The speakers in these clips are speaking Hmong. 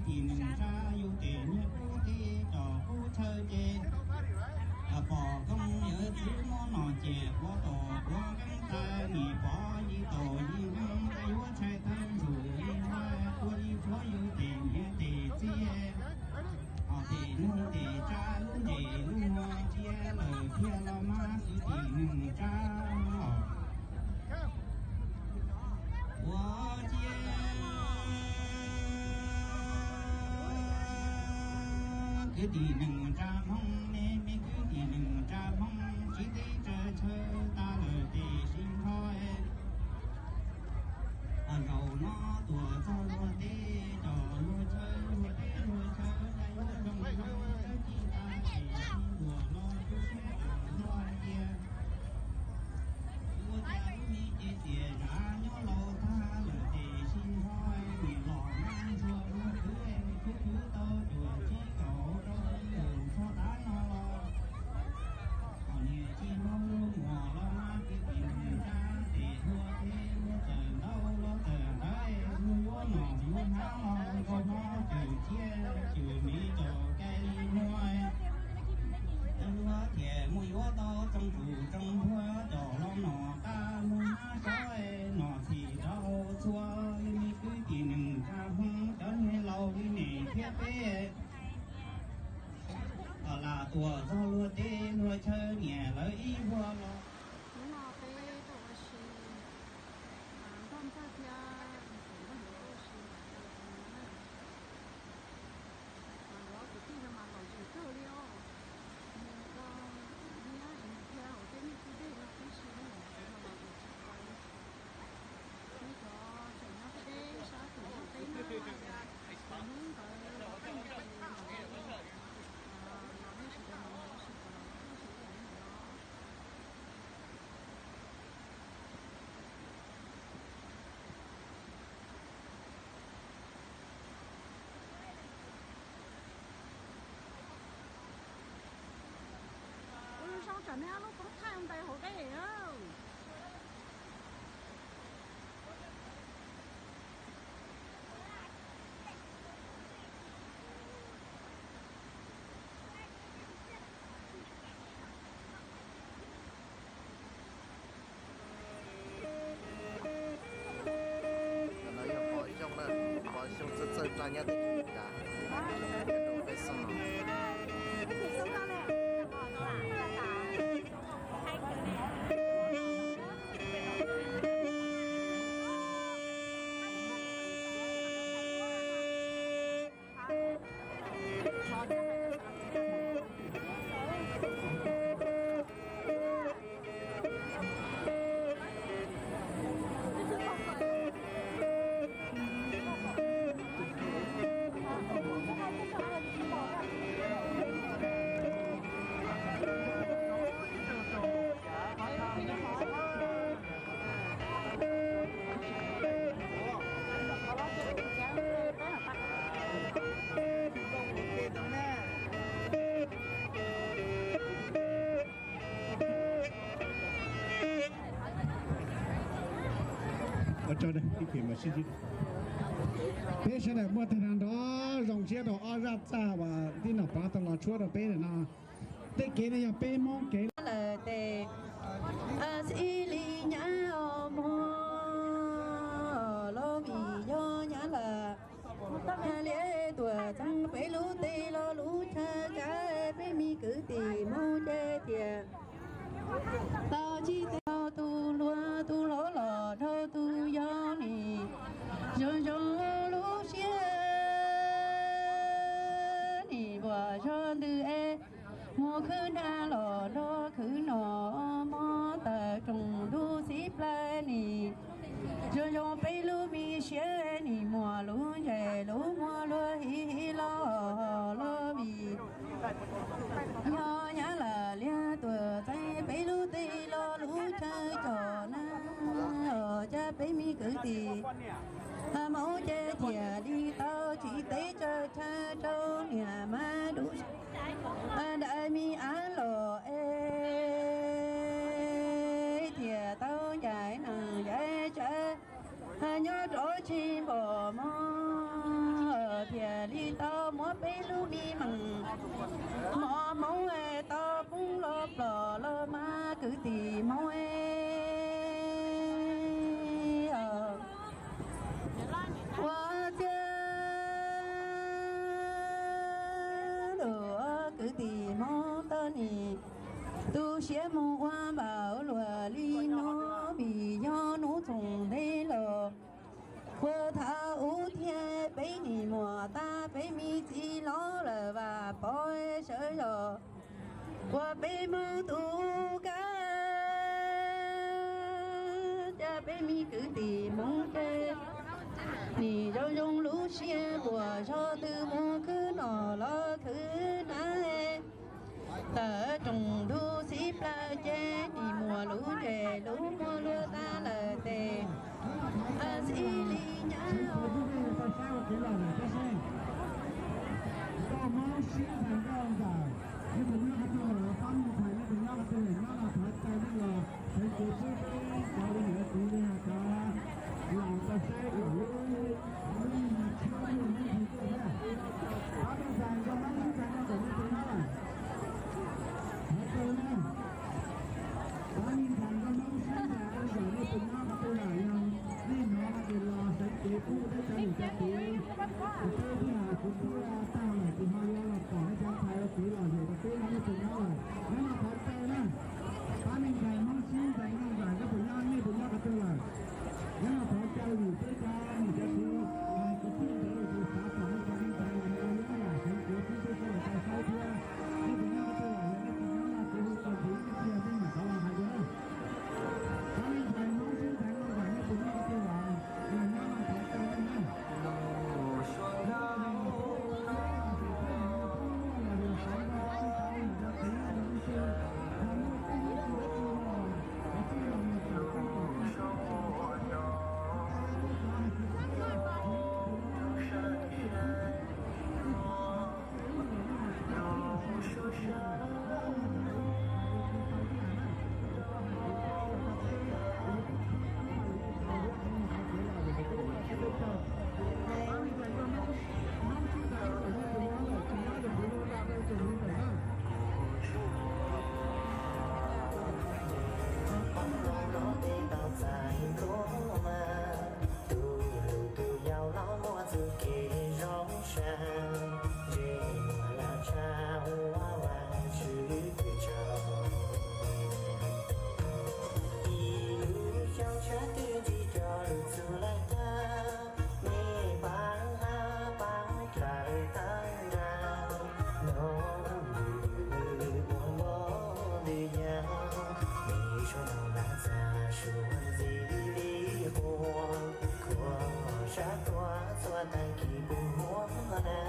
Tim neeg tsa yug tes niag kub teb cov kub chaw ces pom koob yawm txiv muab nom ces ua tom ua nkeeb tag nim pov yig tom yig nkeeb tag yuav tshais tag ntsuj li ua li tshuav yug tes niag tes txiv. Ho tes neeg tes tsa lub ntsej lub muag cia lawm thiaj los mas xwb tim neeg tsa. Ua cia kwv tij neej tsa Hmoob, nej me kwv tij neej tsa Hmoob, tsis teb tsa chaw tas lawm tiam sis nrho zaum no tuaj txog luag teb, cov luag chaw luag teb luag chaw, yuav zoo li chaw ci tas ces luag los tu siab luag cia. Ua cas lub me ces tias zaj nyob laus tag lawm tiam sis nrho niam los nab ntsuag luag khwv khwv khwv tau cuam tsib kaum rau lub txog tav no los. Kom niam tsis muaj lub muag los mas kwv tij neej tsa tes luag teb luag txawm ntau los txawm ntawd luag yuav nom yuav hnav los nkaus hmo cawm ciaj cawm me cov kais li muag. Luag thiaj muaj yuav tau tsoom tsum tsoom npua coj los nom qab mus hnav sov nom txhim rau txhua li me kwv tij neej tsa Hmoob cov niag laus li nej thiab peb. Kom lam tuaj txog luag teb luag chaw niam lawv ib vuag los. Hnub no peb tuaj ua si, Npaj Npaj thiab Npaj Npaj tuaj ua si, Npaj kwv tij no mas lom zem kawg li os. Nws ua niab es nws thiab hauv tej neeg kwj dej no tib si ne, txiv no los ua tsis tau li. Neb cov tseem nyob peb sab tim nyob peb na, hnub ntawd los tej no ces los li, los nej sawv daws mus sawv daws los nej sawv daws mus no. Ua zoo tsam nej ob lub poob thaij ntais hauv dej. No yog pom xyoo na, pom xyoo txawj txawj tsa nyob tej cas, nyob rau peb xeem no. Peb sawv daws muaj tag nrho nrov zoo siab rau ob zaj txaj uas tij nom pov tau los tshuab rau peb lawm no. Tej kev no yog peb Hmoob kev lawm tes, xib li nyab os mog, los vim yog nyab lawm. Hais li tuam txeeb peb lub teb los lub chaw, cas peb me kwv tij Hmoob ces tias tau tsis tau tus hluas tus hlob los dhau tus yau nim zoo zoo lub siab nim npuas zog ntws es mus khwb nag los nrog khwv no mob tawm rooj ntuj xib plawg nim zoo zoo peb lub me siab nim muaj lub ntsej lub muag luag hiv hiv los los vim yog nyab lawm liag tuam txeeb peb lub teb los lub chaw cov na, cas peb me kwv tij Hmoob ces thiaj li tau tsis teb tsa chaw rau niam mas dub daim me ab los es thiaj tau ncaim neeg ncaim tsav nyob rov tsis npom mog. Thiaj li tau muab peb lub me meem mos hmoov tau poob los plom los mas kwv tij Hmoob es. Ua ciav lus kwv tij Hmoob tau nim tu siab mus ua npaum luag li no, vim yog hnub txoos ntev los ua thaum ub thiab peb nim muam tas peb me txiv hlob lawm vam pov sawv zos ua peb Hmoob tus kab, cas peb me kwv tij Hmoob ces nim zoo zoo lub siab puas zog twg mus khwv noj los khwv hnav. Tawm rooj ntuj xib plawg ces nim muaj lub ntsej lub muag luag tas lawm tes, xib li nyab. Koj Hmoob sib ntxhais nkauj ntxawm, nej tus nyob qhov twg los, pab me ntxhais nej tus nyob qhov twg, nyob no thov caw nej los sawv cev pub peb cov ua niam txiv li hais cov laus tau saib kom lub, lub tshiab lub ntxhais tuaj thiab. Pab me ntxhais nkauj Hmoob sib ntxhais nkauj ntxawm nej tus nyob lawm. Thov caw na. Pab me ntxhais nkauj Hmoob sib ntxhais nkauj ntxawm nej tus nyob qhov twg lawm, yog nej hnov no ces los sawv cev pub peb cov niam cov txiv, peb thiaj kuv tuaj tag lawm ces ho yuav los pom nej cov ntxhais ua kev lom zem rau peb no nej tus nyob lawm. Nyob no thov caw na. Pab me ntxhais Hmoob sib ntxhais nkauj ntxawm nkauj tus nyob nej tus nyob qhov twg lawm. Nyob no thov caw vim peb cov niam cov txiv, kuv thiaj ntawd kuv xav pom nej cov me ntxhais ua lub lam sawv cev pub peb sawv daws tau saib thiab. Nej tus nyob qhov twg lawm, yog nej tus nyob no kuv hu tau kuv ib pliag nej mam rov los hais dua na. Pab me ntxhais Hmoob sib ntxhais nkauj ntxawm nej tus nyob qhov twg lawm, yog nyob no thov caw nej na. Tus hlub tus yau los muaj txoj kev zoo siab, ntsej muag lam tshaj ua Vaajtswv tus tsaug. Ib lub xyoo tshav twg ntsig rau lub txuj laj kab, nej paab hab paab dlawg tawg nrag, nub ua npau ntws yag, nej suav ntaus ntav txag suav ntxig li qhua, qhua sab tuaj txhua tag kis puag huab na,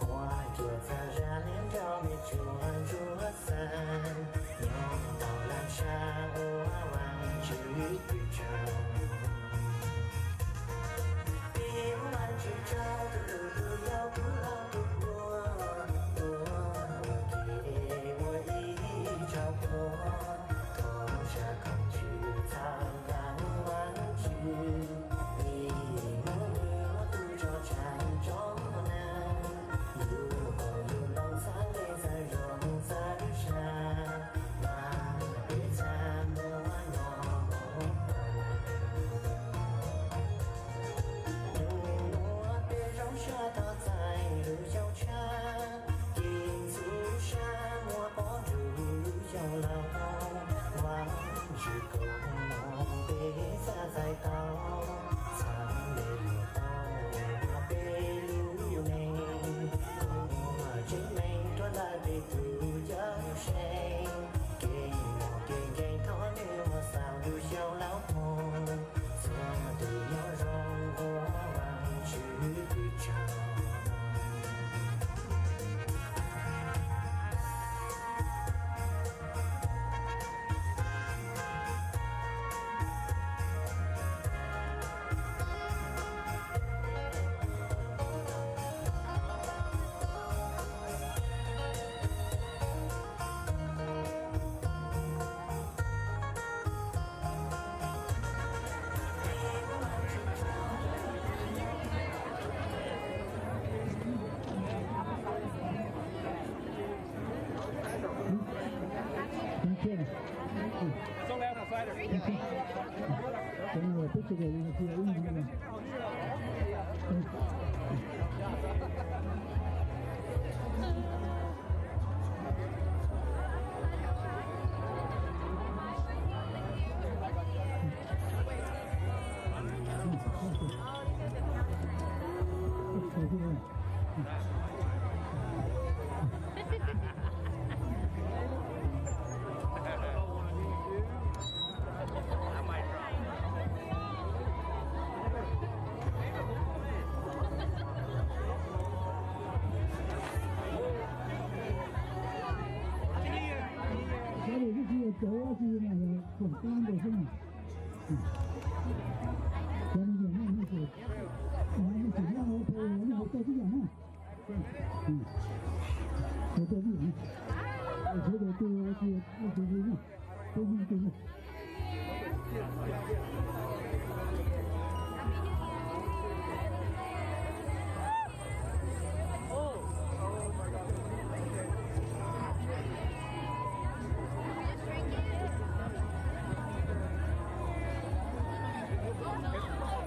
qhua cuam txhaj zag liab nraug me tsuag ntsuab xav, nyob tau lam sab ua Vaajtswv tus tsaug. Peb ua Vaajtswv tsaug tus hlub tus yau tus hlob tus nquag, ua ua ke ua ib tsoom puag, thov zam khoom tswv txhawb nqa Vaajtswv, ib hnub nws ua tus tso tshav tso nag, yug qoob yug loo txhawb zej txhawb zos txhawb zag, mas peb txhaj muaj nyob.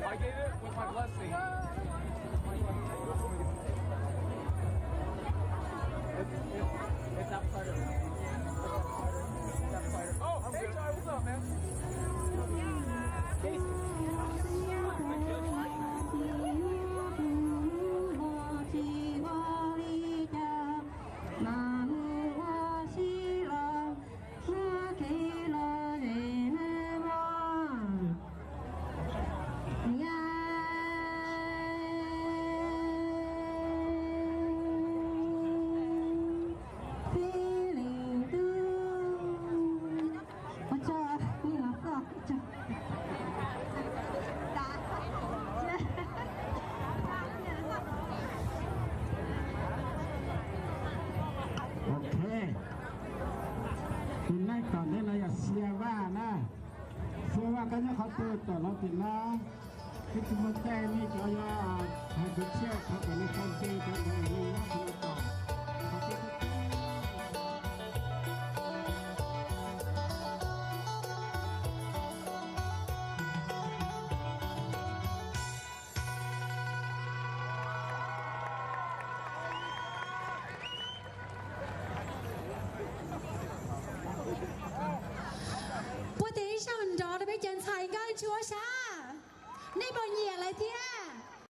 I gave it with my blessing. It's, it's, it's outside of it. It's outside of it. Oh, hey, Jar, what's up, man? Casey. Ok, tus neeg tom ntej no yog Xia Vaj na. Xia Vaj koj nyob qhov twg, tom no tim no. Peb tus muaj caij nej cov yog hais kwv txhiaj thov kom nej tau nce cov ntawd li nyob qhov no tom. Puag tim ib zaug nrov rau peb cov ntxhais nkauj ntsuab sab, nej puas nyiam lawv thiab?